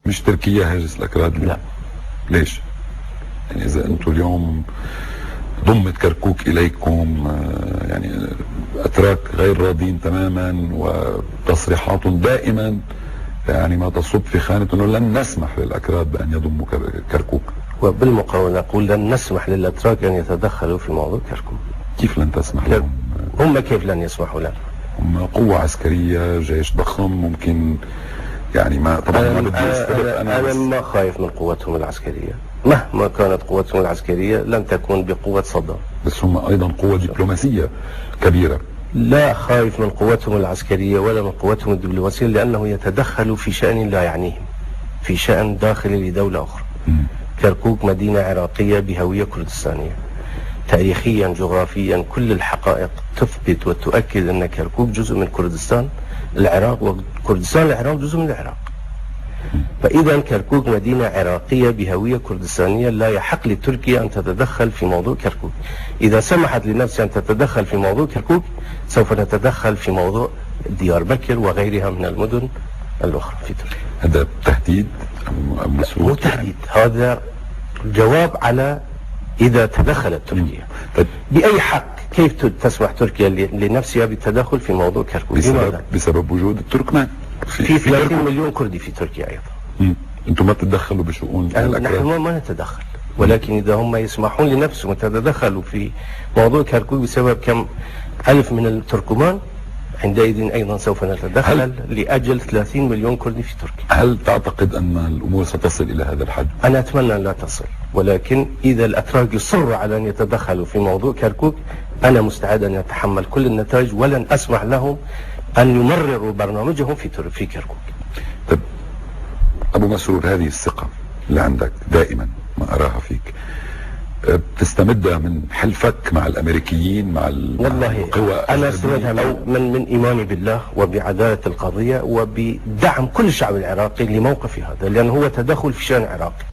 مش تركيا هاجس الأكراد اليوم؟ لا. ليش؟ يعني إذا أنتم اليوم ضمت كركوك إليكم، يعني أتراك غير راضين تماما وتصريحاتهم دائما يعني ما تصب في خانة أنه لن نسمح للأكراد بأن يضموا كركوك. وبالمقابل نقول لن نسمح للأتراك أن يتدخلوا في موضوع كركوك. كيف لن تسمح لهم؟ هم كيف لن يسمحوا لنا؟ هم قوة عسكرية، جيش ضخم، ممكن يعني ما طبعا ما بدي استبق أنا ما خايف من قوتهم العسكرية، مهما كانت قوتهم العسكرية لن تكون بقوة صدام. بس هم أيضا قوة دبلوماسية كبيرة. لا خايف من قوتهم العسكرية ولا من قوتهم الدبلوماسية، لأنه يتدخل في شأن لا يعنيهم، في شأن داخلي لدولة أخرى. كركوك مدينة عراقية بهوية كردستانية، تاريخيا جغرافيا كل الحقائق تثبت وتؤكد أن كركوك جزء من كردستان العراق، وكردستان العراق جزء من العراق. فإذا كركوك مدينة عراقية بهوية كردستانية، لا يحق لتركيا أن تتدخل في موضوع كركوك. إذا سمحت لنفسها أن تتدخل في موضوع كركوك سوف نتدخل في موضوع ديار بكر وغيرها من المدن الأخرى في تركيا. هذا تهديد أم مسؤول؟ مو تهديد، هذا جواب على إذا تدخلت تركيا. بأي حق كيف تسمح تركيا لنفسها بالتدخل في موضوع كركوك؟ بسبب وجود التركمان في 30 مليون كردي في تركيا أيضا. أنتم ما تتدخلوا بشؤون الأكراد؟ نحن ما نتدخل، ولكن إذا هم يسمحون لنفسهم يتدخلوا في موضوع كركوك بسبب كم ألف من التركمان، عندئذ أيضا سوف نتدخل لأجل 30 مليون كردي في تركيا. هل تعتقد أن الأمور ستصل إلى هذا الحد؟ أنا أتمنى أن لا تصل، ولكن إذا الأتراك يصروا على أن يتدخلوا في موضوع كركوك أنا مستعد أن أتحمل كل النتائج، ولن أسمح لهم أن يمرروا برنامجهم في كركوك. طيب أبو مسرور، هذه الثقة اللي عندك دائما ما أراها فيك بتستمدها من حلفك مع الأمريكيين مع والله أنا استمدها من إيماني بالله وبعدالة القضية وبدعم كل الشعب العراقي لموقفي هذا، لأنه هو تدخل في شأن عراقي.